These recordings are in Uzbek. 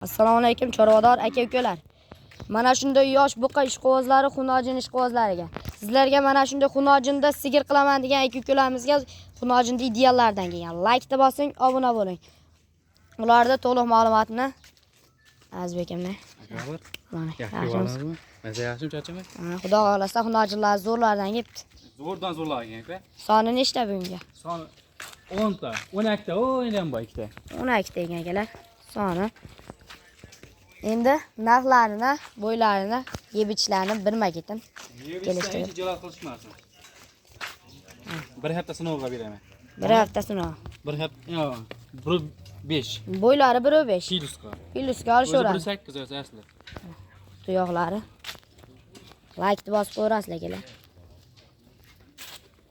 Assalomu alaykum chorvador aka ukalar. Mana shunday yosh buqa ishqibozlari Xunojin ishqibozlariga. Sizlarga mana shunday Xunojinda sigir qilaman degan aka ukalarimizga Xunojinda ideallardan kelgan. Like bosing, obuna bo'ling. Ularda to'liq ma'lumotni Azbekimni. Akalar, Mana, yaxshi yaxshimiz. bo'ladimi? Mazza yaxshimi, charchamay? Ha, Xudo xohlasa Xunojinlar zo'rlardan kelibdi. Zo'rdan zo'rlar ekan aka. Soni nechta bugunga? Soni 10 ta, 12 ta, o endi ham bor ikkita. 12 ta ekan akalar. Soni. Endi narxlarini, bo'ylarini, yeb ichishlarini birma ketin. Yeb Kelishtirib. hech ijara qilishmasin. Bir hafta sinovga beraman. Bir hafta sinov. Bir hafta, yo'q, 1.5 Bo'ylari 1.5. kiloska. Plyusga O'zi olishaveradi. 1.8 o'zi asli. Tuyoqlari. Laykni bosib qo'yasizlar akalar.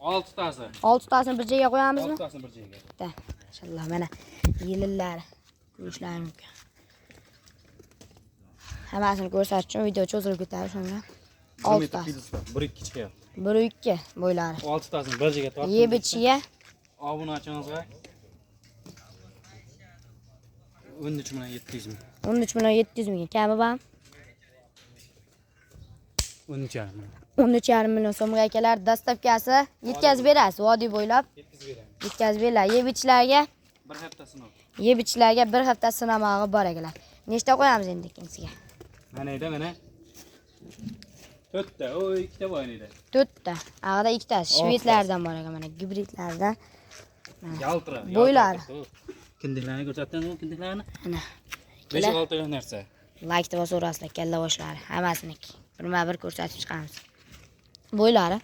6 tasi. 6 tasini bir joyga qo'yamizmi? 6 tasini bir joyga. Bitta. Inshaalloh mana yilillari ko'rishlari mumkin. Hammasini ko'rsatish uchun video cho'zilib ketadi shunga. 1 6 metr tasi. kiloska, 1.2 chiqyapti. 1.2 bo'ylari. 6 tasini bir joyga tortib. Yeb ichishiga Obunachimizga 13 million 700 ming. 13 million 700 ming kami bormi? 13,5 million. 13,5 million so'mga akalar dastavkasi yetkazib berasiz vodiy bo'ylab Yetkazib beraman. yetkazib beriladi. Yeb ichishlariga Bir hafta sinov. yeb ichishlariga bir hafta sinamog'i bor akalar. Nechta qo'yamiz endi ikkinchisiga? Mana edi, mana. To'rtta, o ikkita bor edi. To'rtta. Ag'da ikkitasi Oltitasi. shvedlardan bor ekan mana gibridlardan. Yaltira. Bo'ylari. Kindiklarni ko'rsatdingmi, kindiklarni? Mana. 5-6 oylik narsa. Laykni bosaverasizlar, kalla boshlari hammasiniki. Birma-bir ko'rsatib chiqamiz. Bo'ylari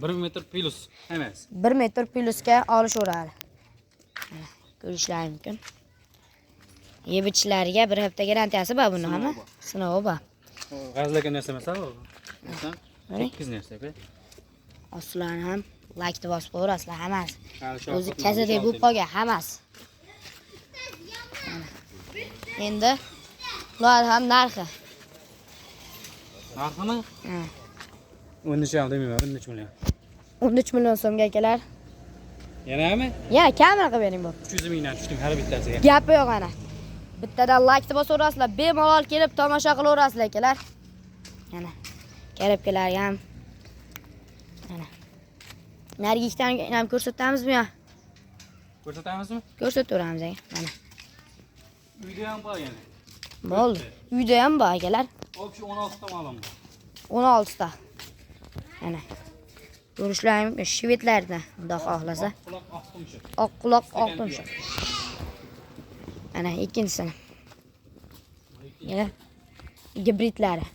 1 metr plus emas. 1 metr plyusga olishaveradi. Mana ko'rishlari mumkin. Yeb ichishlariga bir hafta garantiyasi bor buni hamma. Sinovi bor. Sinovi bor. G'azlagan narsa emas, u. Masalan, Qarang. 8 narsa, aka. Ostlarini ham laykni bosib qo'yaverasizlar hammasi. Hali shu O'zi ovqatni kasadek bo'lib olti. qolgan hammasi. Mana. Endi ular ham narxi. Narxini Ha. 13 ham demayman, 13 million. 13 million so'mga akalar. Yanami? Ya kamroq qilib bering bo'pti. 300 mingdan tushdim har bittasiga. Gapi yo'q ana. Bittadan laykni bosaverasizlar, bemalol kelib tomosha qilaverasizlar akalar. Mana karabkalarga ham mana. Narigi ikkitani ham ko'rsatamizmi yo? Ko'rsatamizmi? Ko'rsataveramiz aka. Mana. Uyda ham bor yana. Bo'ldi. Uyda ham bor akalar. Общий 16 ta ma'lum bor. 16 ta. Mana. Ko'rishlari mumkin shvedlardan, xudo xohlasa. Oq quloq oq tumshuq. Oq quloq, oq tumshuq. Mana ikkinchisini. Yana gibridlari.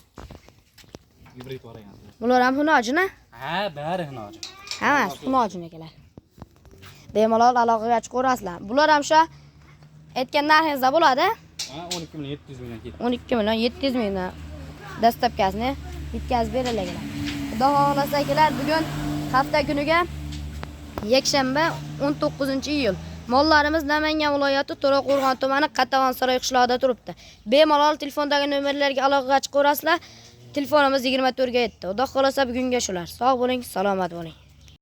Gibrid varianti. Bular ham xunojin-a? Ha, bari xinoji. Hammasi xunojin akalar. Bemalol aloqaga chiqaverasizlar. Bular ham o'sha aytgan narxingizda bo'ladi. Ha, 12 million 700 mingdan ketdi. 12 million 700 mingdan dastavkasini yetkazib beriladi. Xudo xohlasa akalar, bugun hafta kuniga yakshanba 19-iyul. Mollarimiz Namangan viloyati To'raqo'rg'on tumani Qatavonsaroy qishlog'ida turibdi. Bemalol telefondagi nomerlarga aloqaga chiqaverasizlar. Telefonimiz 24 ga yetdi. Xudo xohlasa bugunga shular. Sog' bo'ling, salomat bo'ling.